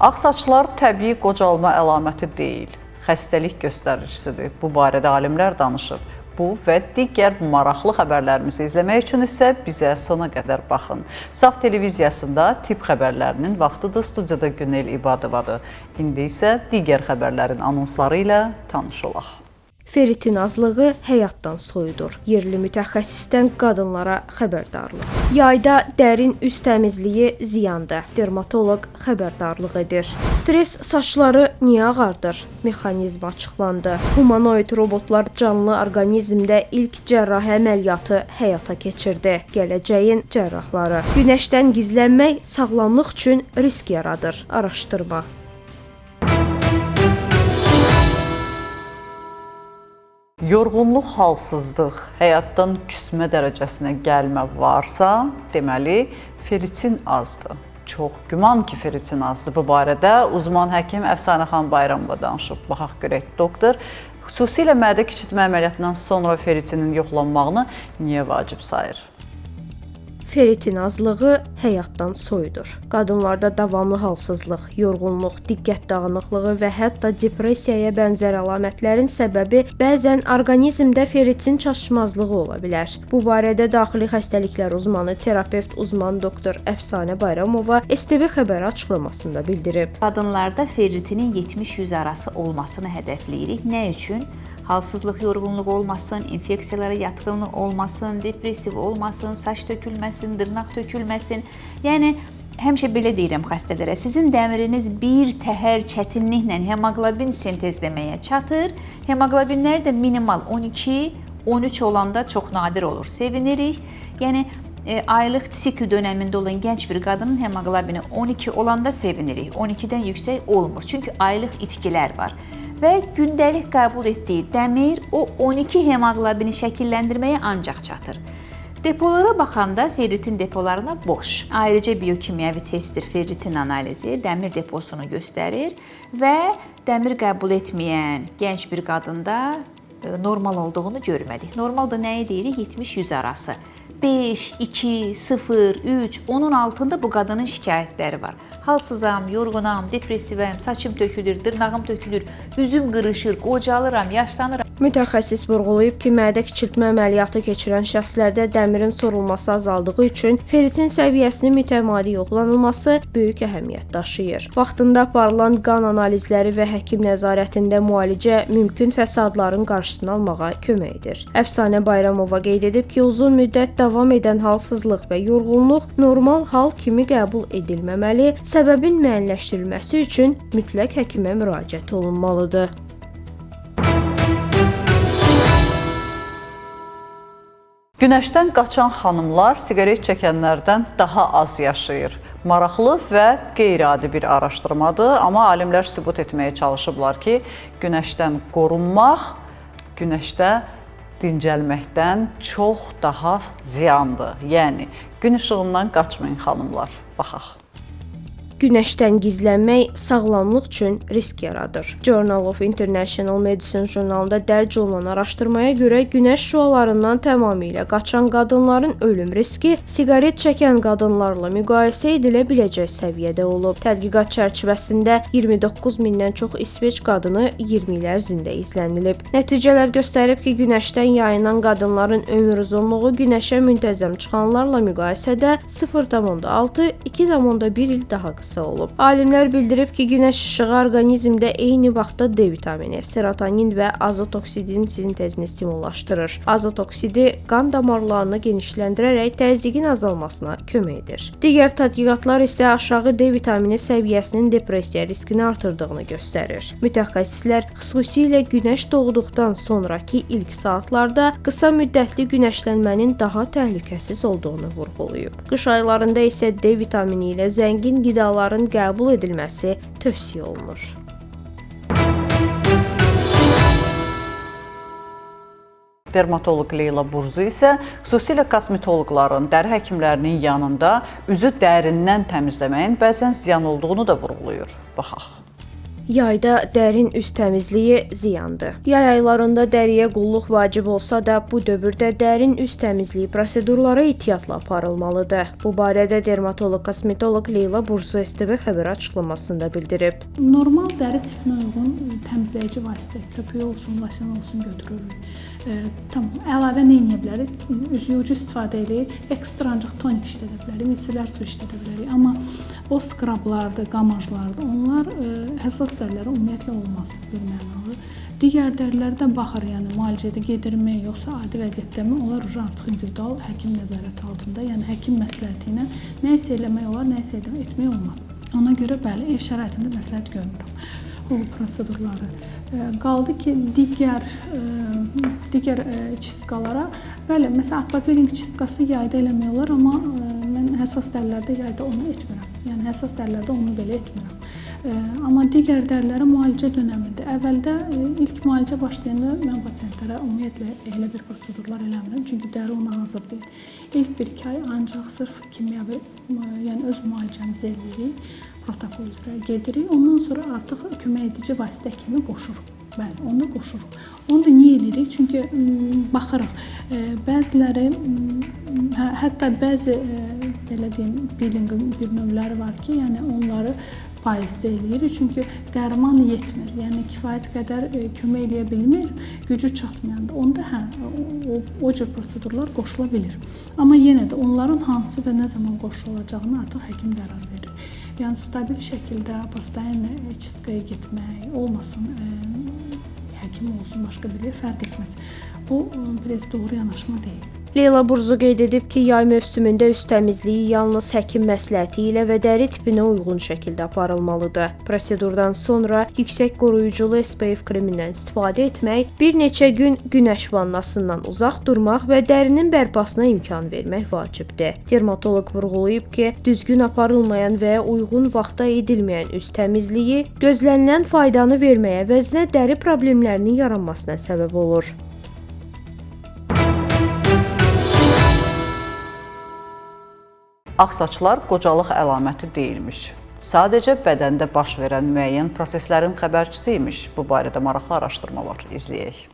Ağ saçlar təbii qocalma əlaməti deyil, xəstəlik göstəricisidir. Bu barədə alimlər danışıb. Bu və digər maraqlı xəbərlərimizi izləmək üçün isə bizə sona qədər baxın. Saf televiziyasında tibb xəbərlərinin vaxtıdır. Studiyada Günel İbadovadır. İndi isə digər xəbərlərin anonsları ilə tanış olaq. Ferritin azlığı həyatdan soyudur. Yerli mütəxəssisdən qadınlara xəbərdarlıq. Yayda dərin üz təmizliyi ziyandır. Dermatoloq xəbərdarlıq edir. Stres saçları niyə ağardır? Mexanizm açıqlandı. Humanoid robotlar canlı orqanizmdə ilk cərrahi əməliyyatı həyata keçirdi. Gələcəyin cərrahları. Günəşdən gizlənmək sağlamlıq üçün risk yaradır. Araşdırma. Yorğunluq, halsızlıq, həyatdan küsmə dərəcəsinə gəlmə varsa, deməli ferritin azdır. Çox güman ki, ferritin azdır. Bu barədə uzman həkim Əfsanə xan Bayramova danışıb. Baxaq görək doktor, xüsusilə mədə kiçiltmə əməliyyatından sonra ferritinin yoxlanmağını niyə vacib sayır? Ferritin azlığı həyatdan soyudur. Qadınlarda davamlı halsızlıq, yorğunluq, diqqət dağınıqlığı və hətta depressiyaya bənzər əlamətlərin səbəbi bəzən orqanizmdə ferritin çatışmazlığı ola bilər. Bu barədə daxili xəstəliklər uzmanı, terapevt uzman doktor Əfsanə Bayramova STV xəbər açıqlamasında bildirib. Qadınlarda ferritinin 70-100 arası olmasını hədəfləyirik. Nə üçün? Halsızlıq, yorğunluq olmasın, infeksiyalara yatqınlıq olmasın, depressiv olmasın, saç tökülməsin, dırnaq tökülməsin. Yəni həmişə belə deyirəm xəstələrə, sizin dəmiriniz bir təhər çətinliklə hemoqlobin sintezləməyə çatır. Hemoqlobinlər də minimal 12, 13 olanda çox nadir olur. Sevinirik. Yəni aylıq sikl dönəmində olan gənc bir qadının hemoqlobini 12 olanda sevinirik. 12-dən yüksək olmur. Çünki aylıq itkilər var. Və gündəlik qəbul etdiyi dəmir o 12 hemoqlobini şəkilləndirməyə ancaq çatır. Depolara baxanda ferritin depolarına boş. Ayrıca biokimyəvi testdir ferritin analizi, dəmir deposunu göstərir və dəmir qəbul etməyən gənc bir qadında normal olduğunu görmədik. Normal da nəyi deyirik? 70-100 arası. 5, 2, 0, 3, onun altında bu qadının şikayətləri var. Halsızam, yorğunam, depressivəm, saçım tökülür, dırnağım tökülür, üzüm qırışır, qocalıram, yaşlanıram. Mütəxəssis vurğulayıb ki, mədə kiçiltmə əməliyyatı keçirən şəxslərdə dəmirin sorulması azaldığı üçün ferritin səviyyəsinin mütəmadi yoxlanılması böyük əhəmiyyət daşıyır. Vaxtında aparılan qan analizləri və həkim nəzarətində müalicə mümkün fəsadların qarşısını almağa kömək edir. Əfsanə Bayramova qeyd edib ki, uzun müddət davam edən halsızlıq və yorğunluq normal hal kimi qəbul edilməməli, səbəbin müəyyənləşdirilməsi üçün mütləq həkimə müraciət olunmalıdır. Günəşdən qaçan xanımlar siqaret çəkənlərdən daha az yaşayır. Maraqlı və qeyri-adi bir araşdırmadır, amma alimlər sübut etməyə çalışıblar ki, günəşdən qorunmaq günəşdə dincəlməkdən çox daha ziyandır. Yəni, gün işığından qaçmayın xanımlar. Baxaq. Günəşdən gizlənmək sağlamlıq üçün risk yaradır. Journal of International Medicine jurnalında dərc olunan araşdırmaya görə günəş şüalarından tamamilə qaçan qadınların ölüm riski siqaret çəkən qadınlarla müqayisə edilə biləcək səviyyədə olub. Tədqiqat çərçivəsində 29 mindən çox İsveç qadını 20 il ərzində izlənilib. Nəticələr göstərib ki, günəşdən yayınan qadınların ömür uzunluğu günəşə müntəzəm çıxanlarla müqayisədə 0,6, 2,1 il daha qısa olub. Alimlər bildirib ki, günəş işığı orqanizmdə eyni vaxtda D vitamini, serotonin və azot oksidin sintezini stimullaşdırır. Azot oksidi qan damarlarını genişləndirərək təzyiqin azalmasına kömək edir. Digər tədqiqatlar isə aşağı D vitamini səviyyəsinin depressiya riskini artırdığını göstərir. Mütəxəssislər xüsusilə günəş doğduqdan sonrakı ilk saatlarda qısa müddətli günəşlənmənin daha təhlükəsiz olduğunu vurğulayıb. Qış aylarında isə D vitamini ilə zəngin qidaların qəbul edilməsi tövsiyə olunur. Dermatoloq Leyla Burzu isə xüsusilə kosmetoloqların, dəri həkimlərinin yanında üzü dərindən təmizləməyin bəzən ziyan olduğunu da vurğulayır. Baxaq. Yayda dərin üz təmizliyi ziyandır. Yay aylarında dəriyə qulluq vacib olsa da, bu dövrdə dərin üz təmizliyi prosedurları ehtiyatla aparılmalıdır. Bu barədə dermatoloq-kosmetoloq Leyla Burzu STB xəbər açıqlamasında bildirib. Normal dəri tipinə uyğun təmizləyici vasitə, köpüyü olsun, losyon olsun götürürük. Tamam, əlavə nə edə bilərik? Üz yuyucu istifadə eləyirik, ekstra ancaq tonik işlədə bilərik, misellər su işlədə bilərik. Amma o skrablardır, qamajlardır, onlar həssas dərilərə ümumiyyətlə olmaz bir mənalı. Digər dərilərdə baxır, yəni müalicədə gedirmi, yoxsa adi vəziyyətdəmi, onlar artıq individual həkim nəzarəti altında, yəni həkim məsləhəti ilə nə isə eləmək olar, nə isə etmək olmaz. Ona görə bəli, ev şəraitində məsləhət görmürəm o prosedurları. Qaldı ki, digər çistkalara, bəli, məsələn, akvapeeling çistkası yayda eləmək olar, amma mən həssas dərilərdə yayda onu etmirəm. Yəni həssas dərilərdə onu belə etmirəm. Amma digər dərilərə müalicə dönəmində, əvvəldə ilk müalicə başlayanda mən pasientlərə ümumiyyətlə elə bir prosedurlar eləmirəm, çünki dəri ona hazır deyil. İlk 1-2 ay ancaq sırf kimyəvi, yəni öz müalicəmizi eləyirik, protokol üzrə gedirik. Ondan sonra artıq kömək edici vasitə kimi qoşuruq. Bəli, onu da qoşuruq. Onu da niyə eləyirik? Çünki baxırıq, bəziləri, hətta bəzi belə deyim, peelinqin bir növləri var ki, yəni onları payızda eləyirik. Çünki dərman yetmir, yəni kifayət qədər kömək eləyə bilmir, gücü çatmayanda. Onda hə, o cür prosedurlar qoşula bilir. Amma yenə də onların hansı və nə zaman qoşulacağını artıq həkim qərar verir. Yəni stabil şəkildə постоянно çistkaya getmək olmasın, həkim olsun, başqa biri fərq etməz. Bu biraz doğru yanaşma deyil. Leyla Burzu qeyd edib ki, yay mövsümündə üz təmizliyi yalnız həkim məsləhəti ilə və dəri tipinə uyğun şəkildə aparılmalıdır. Prosedurdan sonra yüksək qoruyuculu SPF kremindən istifadə etmək, bir neçə gün günəş vannasından uzaq durmaq və dərinin bərpasına imkan vermək vacibdir. Dermatoloq vurğulayıb ki, düzgün aparılmayan və uyğun vaxtda edilməyən üz təmizliyi gözlənilən faydanı verməyə əvəzinə dəri problemlərinin yaranmasına səbəb olur. Ağ saçlar qocalıq əlaməti deyilmiş. Sadəcə bədəndə baş verən müəyyən proseslərin xəbərçisi imiş. Bu barədə maraqlı araşdırma var. İzləyək.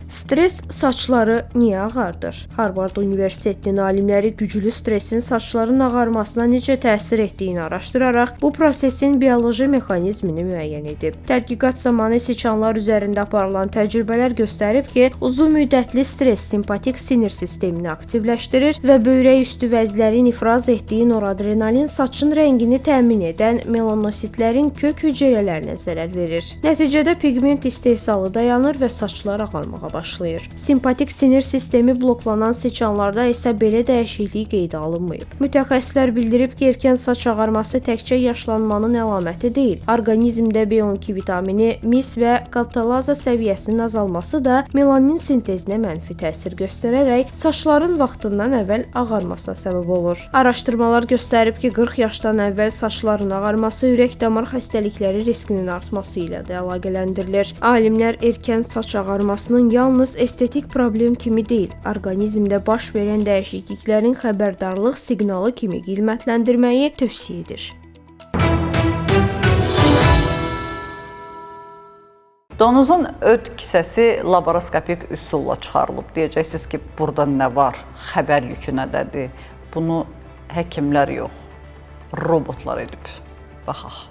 Stres saçları niyə ağardır? Harvard Universitetinin alimləri güclü stresin saçların ağarmasına necə təsir etdiyini araşdıraraq bu prosesin bioloji mexanizmini müəyyən edib. Tədqiqat zamanı siçanlar üzərində aparılan təcrübələr göstərib ki, uzun müddətli stres simpatik sinir sistemini aktivləşdirir və böyrək üstü vəzlərin ifraz etdiyi noradrenalin saçın rəngini təmin edən melanositlərin kök hüceyrələrinə zərər verir. Nəticədə pigment istehsalı dayanır və saçlar ağarmağa başlayır. Simpatik sinir sistemi bloklanan siçanlarda isə belə dəyişiklik qeydə alınmayıb. Mütəxəssislər bildirib ki, erkən saç ağarması təkcə yaşlanmanın əlaməti deyil. Orqanizmdə B12 vitamini, mis və katalaza səviyyəsinin azalması da melanin sintezinə mənfi təsir göstərərək saçların vaxtından əvvəl ağarmasına səbəb olur. Araşdırmalar göstərib ki, 40 yaşdan əvvəl saçların ağarması ürək-damar xəstəlikləri riskinin artması ilə də əlaqələndirilir. Alimlər erkən saç ağarmasının yalnız estetik problem kimi deyil, orqanizmdə baş verən dəyişikliklərin xəbərdarlıq siqnalı kimi qiymətləndirməyi tövsiyə edir. Donuzun öd kisəsi laparoskopik üsulla çıxarılıb. Deyəcəksiniz ki, burada nə var? Xəbər yükü nədədir? Bunu həkimlər yox, robotlar edib. Baxaq.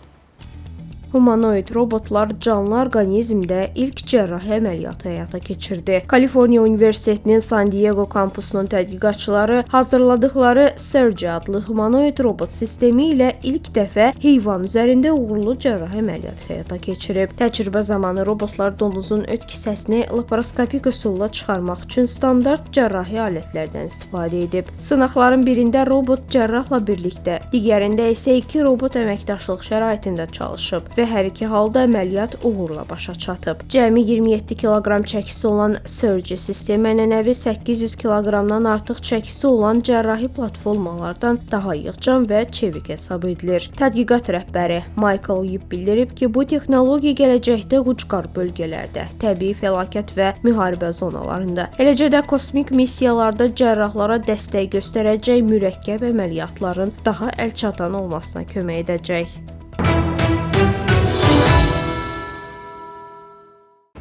Humanoid robotlar canlı orqanizmdə ilk cərrahi əməliyyatı həyata keçirdi. Kaliforniya Universitetinin San Diego kampusunun tədqiqatçıları hazırladıqları Sergi adlı humanoid robot sistemi ilə ilk dəfə heyvan üzərində uğurlu cərrahi əməliyyatı həyata keçirib. Təcrübə zamanı robotlar donuzun öd kisəsini laparoskopik üsulla çıxarmaq üçün standart cərrahi alətlərdən istifadə edib. Sınaqların birində robot cərrahla birlikdə, digərində isə iki robot əməkdaşlıq şəraitində çalışıb və hər iki halda əməliyyat uğurla başa çatıb. Cəmi 27 kiloqram çəkisi olan Sergi sistemi ənənəvi 800 kiloqramdan artıq çəkisi olan cərrahi platformalardan daha yığcam və çevik hesab edilir. Tədqiqat rəhbəri Michael Yip bildirib ki, bu texnologiya gələcəkdə ucqar bölgələrdə, təbii fəlakət və müharibə zonalarında, eləcə də kosmik missiyalarda cərrahlara dəstək göstərəcək mürəkkəb əməliyyatların daha əlçatan olmasına kömək edəcək.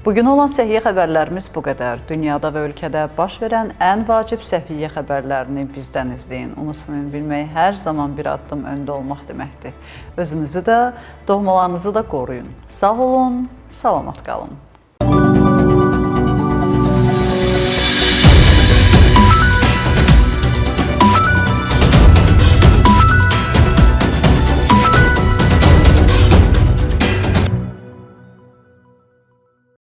Bugün olan səhiyyə xəbərlərimiz bu qədər. Dünyada və ölkədə baş verən ən vacib səhiyyə xəbərlərini bizdən izləyin. Unutmayın, bilmək hər zaman bir addım öndə olmaq deməkdir. Özünüzü də, doğmalarınızı da qoruyun. Sağ olun, salamat qalın.